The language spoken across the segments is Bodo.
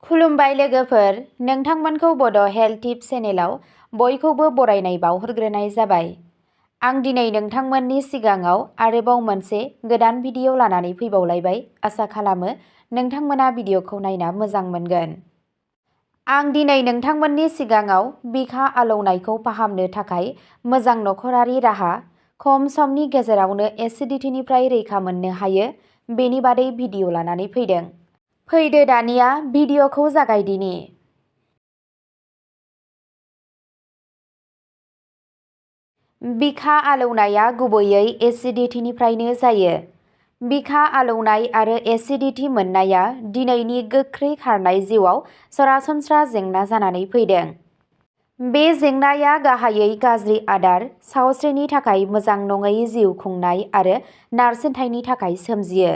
खुलुमबाय लोगोफोर, नोंथांमोनखौ बड' हेल्थ टिप्स चेनेलाव बयखौबो बरायनाय बावहरग्रोनाय जाबाय। आं दिनै नोंथांमोननि सिगाङाव आरोबाव मोनसे गोदान भिडिअ लानानै फैबावलायबाय। आसा खालामो नोंथांमोना भिडिअखौ नायना मोजां मोनगोन। आं दिनै नोंथांमोननि सिगाङाव बिखा आलौनायखौ फाहामनो थाखाय मोजां नखरारि राहा, खम समनि गेजेरावनो एसिडिटीनिफ्राय रैखा मोननो हायो, बेनि बादै भिडिअ लानानै फैदों। फैदो दानिया भिडिअखौ जागायदिनि। बिखा आलौनाया गुबैयै एसिडिटीनिफ्रायनो जायो। बिखा आलौनाय आरो एसिडिटी मोननाया दिनैनि गोख्रै खारनाय जिउआव सरासनस्रा जेंना जानानै फैदों। बे जेंनाया गाहायै गाज्रि आदार, सावस्रिनि थाखाय मोजां नङै जिउ खुंनाय आरो नारसिनथायनि थाखाय सोमजियो।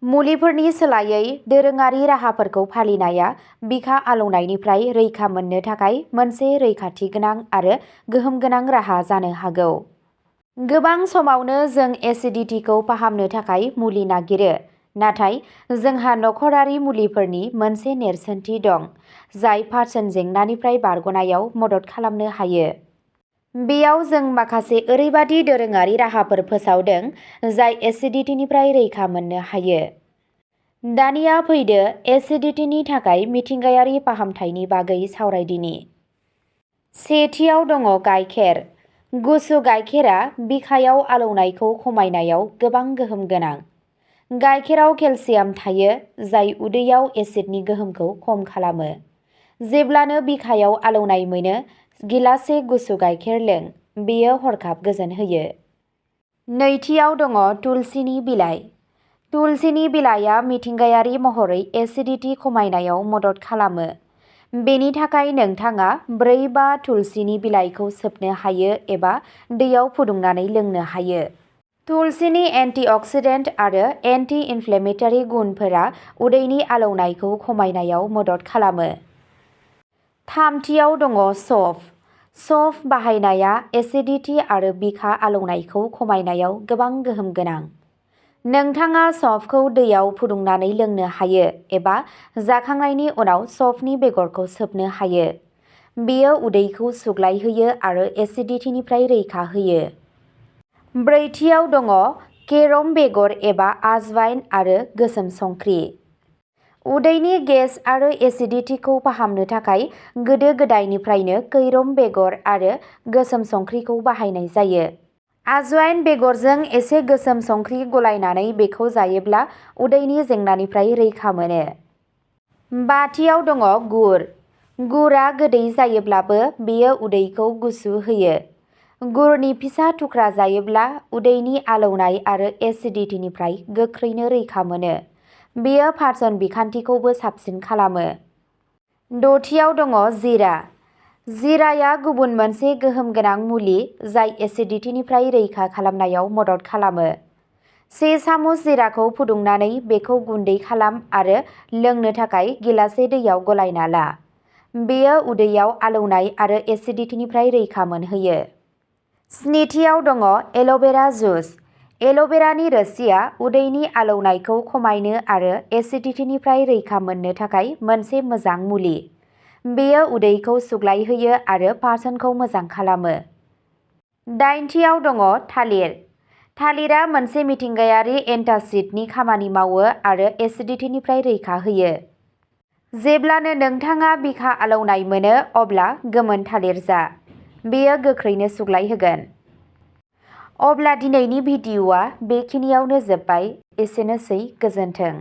मुलिफोरनि सोलायै दोरोङारि राहाफोरखौ फालिनाया बिखा आलौनायनिफ्राय रैखा मोननो थाखाय मोनसे रैखाथि गोनां आरो गोहोम गोनां राहा जानो हागौ। गोबां समावनो जों एसिडिटीखौ फाहामनो थाखाय मुलि नागिरो, नाथाय जोंहा नखरारि मुलिफोरनि मोनसे नेरसोनथि दं, जाय पाचन जेंनानिफ्राय बारग'नायाव मदद खालामनो हायो। बेयाव जों माखासे ओरैबादि दोरोङारि राहाफोर फोसावदों जाय एसिडिटीनिफ्राय रैखा मोननो हायो। दानिया फैदो एसिडिटीनि थाखाय मिथिंगायारि फाहामथायनि बागै सावरायदिनि। सेथियाव दङ गाइखेर। गुसु गाइखेरा बिखायाव आलौनायखौ खमायनायाव गोबां गोहोम गोनां। गाइखेराव केलसियाम थायो, जाय उदैयाव एसिडनि गोहोमखौ खम खालामो। जेब्लानो बिखायाव आलौनाय मोनो, गिलाससे गुसु गाइखेर लों, बेयो हरखाब गोजोन होयो। नैथियाव दङ तुलसिनि बिलाइ। तुलसिनि बिलाइया मिथिंगायारि महरै एसिडिटी खमायनायाव मदद खालामो। बेनि थाखाय नोंथाङा 4-5 तुलसिनि बिलाइखौ सोबनो हायो एबा दैयाव फुदुंनानै लोंनो हायो। तुलसिनि एन्टिअक्सिडेन्ट आरो एन्टि-इनफ्लेमेटरि गुनफोरा उदैनि आलौनायखौ खमायनायाव मदद खालामो। थामथियाव दङ सौंफ। सौंफ बाहायनाया एसिडिटी आरो बिखा आलौनायखौ खमायनायाव गोबां गोहोम गोनां। नोंथाङा सौंफखौ दैयाव फुदुंनानै लोंनो हायो एबा जाखांनायनि उनाव सौंफनि बेगरखौ सोबनो हायो। बेयो उदैखौ सुग्लायहोयो आरो एसिडिटीनिफ्राय रैखा होयो। ब्रैथियाव दङ केरम बेगर एबा आजवाइन आरो गोसोम संख्रि। उदैनि गेस आरो एसिडिटीखौ फाहामनो थाखाय गोदो गोदायनिफ्रायनो कैरम बेगर आरो गोसोम संख्रिखौ बाहायनाय जायो। आजवाइन बेगरजों एसे गोसोम संख्रि गलायनानै बेखौ जायोब्ला उदैनि जेंनानिफ्राय रैखा मोनो। बाथियाव दङ गुर। गुरआ गोदै जायोब्लाबो बेयो उदैखौ गुसु होयो। गुरनि फिसा थुख्रा जायोब्ला उदैनि आलौनाय आरो एसिडिटीनिफ्राय गोख्रैनो रैखा मोनो। बेयो पाचन बिखान्थिखौबो साबसिन खालामो। दथियाव दङ जिरा। जिराया गुबुन मोनसे गोहोम गोनां मुलि जाय एसिडिटीनिफ्राय रैखा खालामनायाव मदद खालामो। 1 सामुस जिराखौ फुदुंनानै बेखौ गुन्दै खालाम आरो लोंनो थाखाय गिलाससे दैयाव गलायना ला। बेयो उदैयाव आलौनाय आरो एसिडिटीनिफ्राय रैखा मोनहोयो। स्निथियाव दङ एल'भेरा जुस। एल'भेरानि रोसिया उदैनि आलौनायखौ खमायनो आरो एसिडिटीनिफ्राय रैखा मोननो थाखाय मोनसे मोजां मुलि। बेयो उदैखौ सुग्लायहोयो आरो पाचनखौ मोजां खालामो। दाइनथियाव दङ थालिर। थालिरआ मोनसे मिथिंगायारि एन्टासिडनि खामानि मावो आरो एसिडिटीनिफ्राय रैखा होयो। जेब्लानो नोंथाङा बिखा आलौनाय मोनो अब्ला गोमोन थालिर जा। बेयो गोख्रैनो सुग्लायहोगोन। अब्ला दिनैनि भिडिअ'आ बेखिनियावनो जोब्बाय। एसेनोसै, गोजोन्थों।